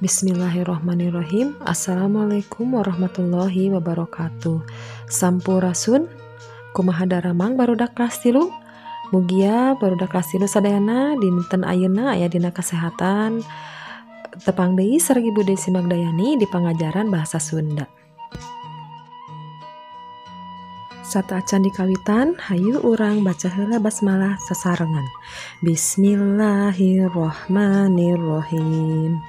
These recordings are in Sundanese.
Bismillahirrahmanirrahim. Assalamualaikum warahmatullahi wabarakatuh. Sampurasun, kumaha daramang barudak kelas 3. Mugia barudak kelas 3 sadayana dinten ayeuna aya dina kasehatan. Tepang deui sareng Ibu Desi Magdayani di pangajaran bahasa Sunda. Sateuacan dikawitan, hayu urang baca heula basmalah sasarengan. Bismillahirrahmanirrahim.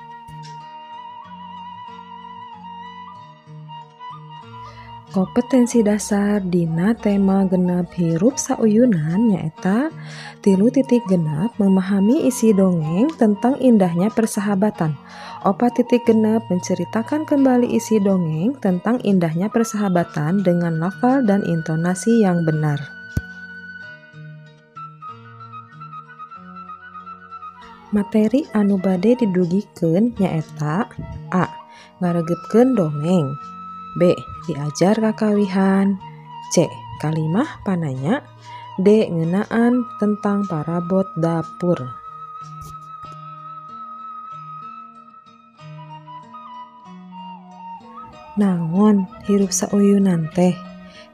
Kompetensi dasar dina tema genep hirup sauyunan nyaeta 3.6 memahami isi dongeng tentang indahnya persahabatan. 4.6 menceritakan kembali isi dongeng tentang indahnya persahabatan dengan lafal dan intonasi yang benar. Materi anu bade didugikeun nyaeta A. Ngaregepkeun dongeng, B. Diajar kakawihan, C. Kalimah pananya, D. Ngeunaan tentang parabot dapur. Naon hirup sauyunan teh?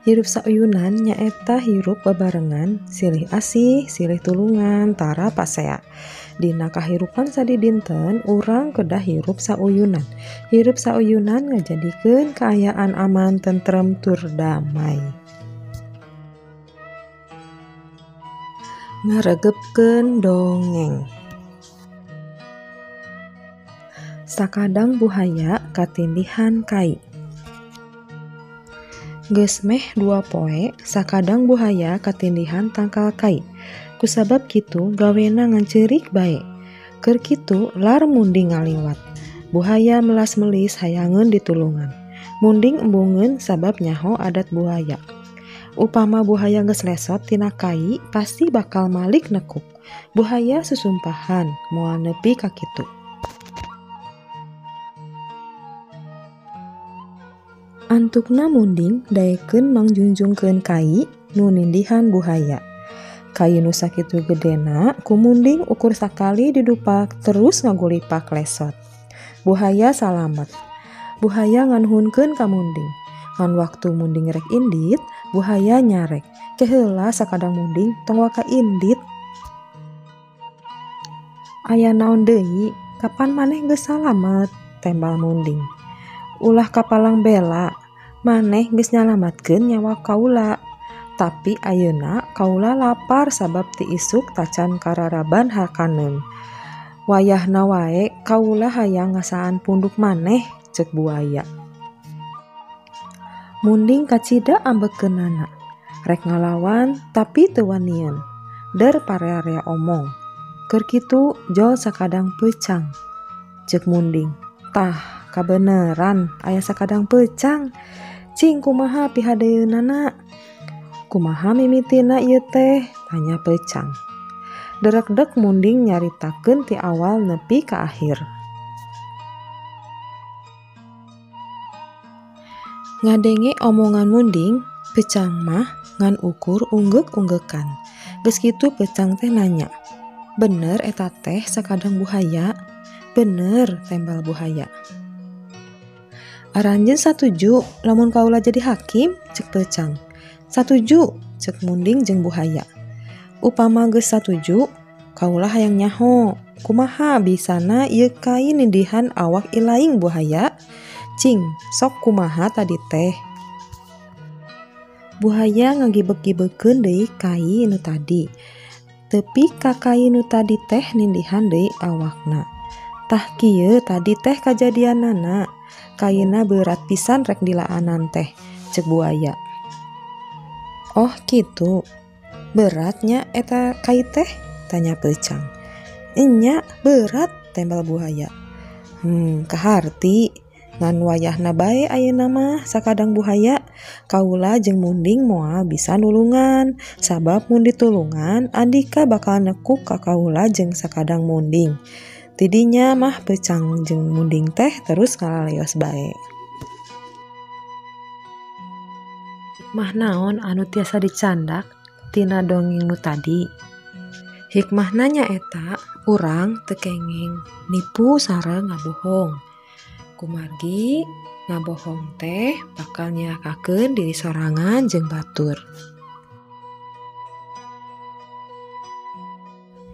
Hirup sauyunan nyaeta hirup bebarengan, silih asih, silih tulungan, tara pasea. Dina kahirupan sadidinten urang kedah hirup sauyunan. Hirup sauyunan ngajadikeun kaayaan aman, tentrem tur damai. Ngaregepkeun dongeng. Sakadang buhaya katindihan kai. Geus meh 2 poe sakadang buhaya katindihan tangkal kai. Kusabab kitu gawena ngan ceurik bae. Keur kitu lar munding ngaliwat. Buhaya melas-melis hayangeun ditulungan. Munding embungeun sabab nyaho adat buhaya. Upama buhaya geus lesot tina kai pasti bakal malik nekuk. Buhaya susumpahan moal nepi ka kitu. Antukna munding daekeun mangjungjungkeun kai nu nindihan buhaya. Kai nu sakitu gedena ku munding ukur sakali didupak terus ngagulipak lesot. Buhaya salamet. Buhaya nganuhunkeun ka munding. Ngan waktu munding rek indit, buhaya nyarek. Keheula sakadang munding tong waka indit. Aya naon deui, kapan maneh geus salamet? Tembal munding. Ulah kapalang bela, maneh geus nyalametkeun nyawa kaula. Tapi ayeuna kaula lapar sabab ti isuk tacan kararaban hakaneun. Wayahna wae kaula hayang ngasaan punduk maneh, ceuk buaya. Munding kacida ambekeunana. Rek ngalawan tapi teu wanian. Der parearea omong. Keur kitu jol sakadang peucang. Ceuk munding, tah kabeneran aya sakadang peucang. Cing kumaha pihadeunana? Kumaha mimitina ieu teh? Tanya peucang. Derekdek munding nyaritakeun ti awal nepi ka akhir. Ngadenge omongan munding, peucang mah ngan ukur unggeuk-unggekan. Geus kitu peucang teh nanya, "Bener eta teh sakadang buhaya?" "Bener," tembal buhaya. "Aranjeun satuju lamun kaula jadi hakim?" ceuk peucang. "Satuju," ceuk munding jeung buhaya. "Upama geus satuju, kaula hayang nyaho, kumaha bisana ieu kai nindihan awak ilaing buhaya? Cing, sok kumaha tadi teh?" Buhaya ngagibek-gibekeun deui kai nu tadi. Tepi ka kai nu tadi teh nindihan deui awakna. Tah kieu tadi teh kajadianana. Kaina berat pisan rek dilaanan teh, ceuk buaya. "Oh kitu, beratnya eta kai teh?" tanya peucang. "Enya berat," tembal buhaya. Kaharti ngan wayahna bae ayeuna mah sakadang buhaya, kaula jeung munding moal bisa nulungan, sabab mun ditulungan andika bakal nekuk ka kaula jeung sakadang munding. Tidinya mah peucang jeung munding teh terus ngalaleos bae. Hikmah naon anu tiasa dicandak tina dongeng nu tadi? Hikmahna nyaeta urang teu kenging nipu sareng ngabohong. Kumargi ngabohong teh bakal nyilakakeun diri sorangan jeung batur.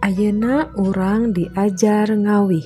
Ayeuna urang diajar ngawih.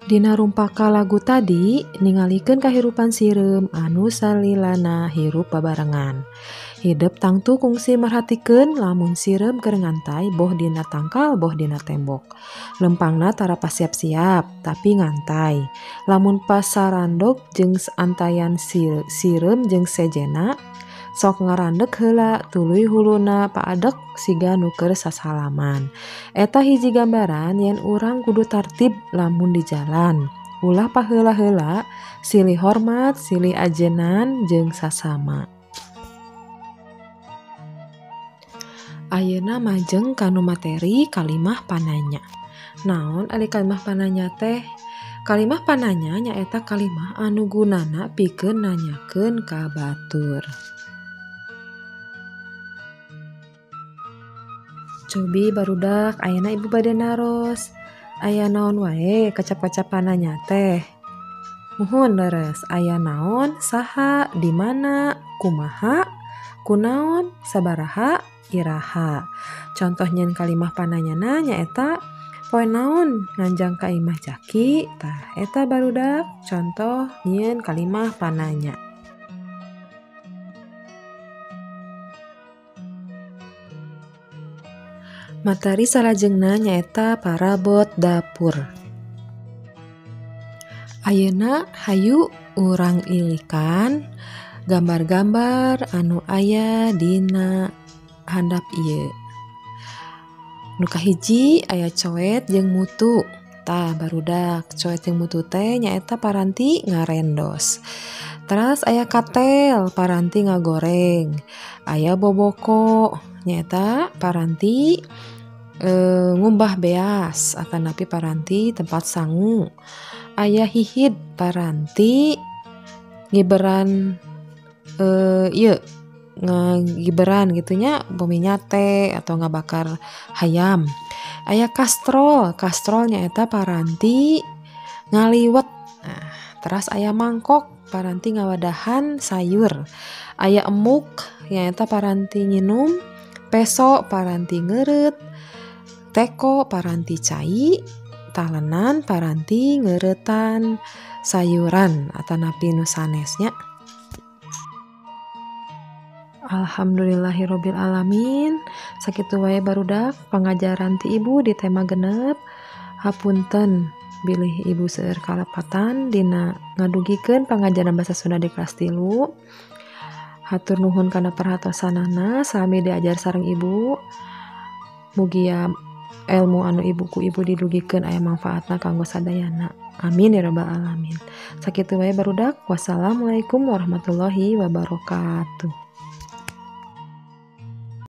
Dina rumpaka lagu tadi ningalikeun kahirupan sireum anu salilana hirup babarengan. Hidep tangtu kungsi merhatikeun lamun sireum keur ngantai boh dina tangkal boh dina tembok. Lempangna tara pasiap-siap tapi ngantai. Lamun pasarandog jeung antayan sireum jeung sejena sok ngarandeg heula tuluy huluna paadek siga nu keur sasalaman. Eta hiji gambaran yen urang kudu tartib lamun di jalan. Ulah paheula-heula, silih hormat, silih ajenan jeung sasama. Ayeuna majeng kanu materi kalimah pananya. Naon ari kalimah pananya teh? Kalimah pananya nyaeta kalimah anu gunana pikeun nanyakeun ka batur. Cobi barudak ayeuna ibu bade naros. Aya naon wae kecap-kecap pananya teh? Muhun leres, aya naon, saha, di mana, kumaha, kunaon, sabaraha, iraha. Contoh nyen kalimah pananyana nyaeta poe naon nganjang ka imah Jaki. Tah eta barudak contoh nyen kalimah pananya. Materi salajengna nyaeta parabot dapur. Ayeuna hayu urang ilikan gambar-gambar anu aya dina handap ieu. Nu kahiji aya coet jeung mutu. Tah barudak coet jeung mutu teh nyaeta paranti ngarendos. Teras aya katel paranti ngagoreng. Aya boboko nyaeta paranti ngumbah beas atanapi paranti tempat sangu. Aya hihid paranti ngiberan ieu ngiberan gitunya bumi nyate atau ngabakar hayam. Aya kastrol, kastrol nyaeta paranti ngaliwet. Nah, teras aya mangkok paranti ngawadahan sayur. Aya emuk nyaeta paranti nginum, peso paranti ngeureut, teko paranti cai, talenan paranti ngeuretan sayuran atanapi nu sanesnya. Alhamdulillahirabbil alamin. Sakitu wae barudak pangajaran ti ibu di tema genep. Hapunten bilih ibu seueur kalepatan dina ngadugikeun pangajaran bahasa Sunda di kelas 3. Hatur nuhun kana perhatosanana sami diajar sareng ibu. Mugia ilmu anu ibu ku ibu didugikeun aya manfaatna kanggo sadayana. Amin ya rabbal alamin. Sakitu wae barudak. Wassalamualaikum warahmatullahi wabarakatuh.